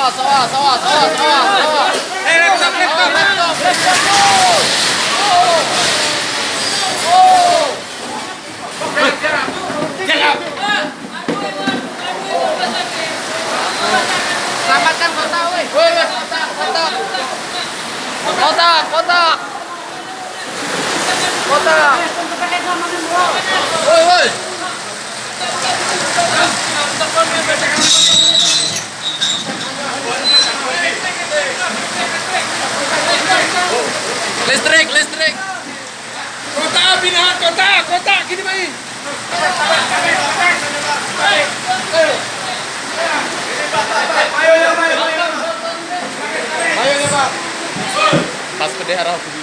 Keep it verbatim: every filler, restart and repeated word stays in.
Sawah, sawah, sawah, sawah, sawah. Eh, laptop, laptop, laptop, laptop. Oh. Oh. Selamatkan kotak, weh. Weh, weh, kotak, kotak. Kotak, kotak. Kotak. Woi, woi. Listrik, listrik. Kotak, pindah kotak, kotak, gini mai. Pas pedeh arah.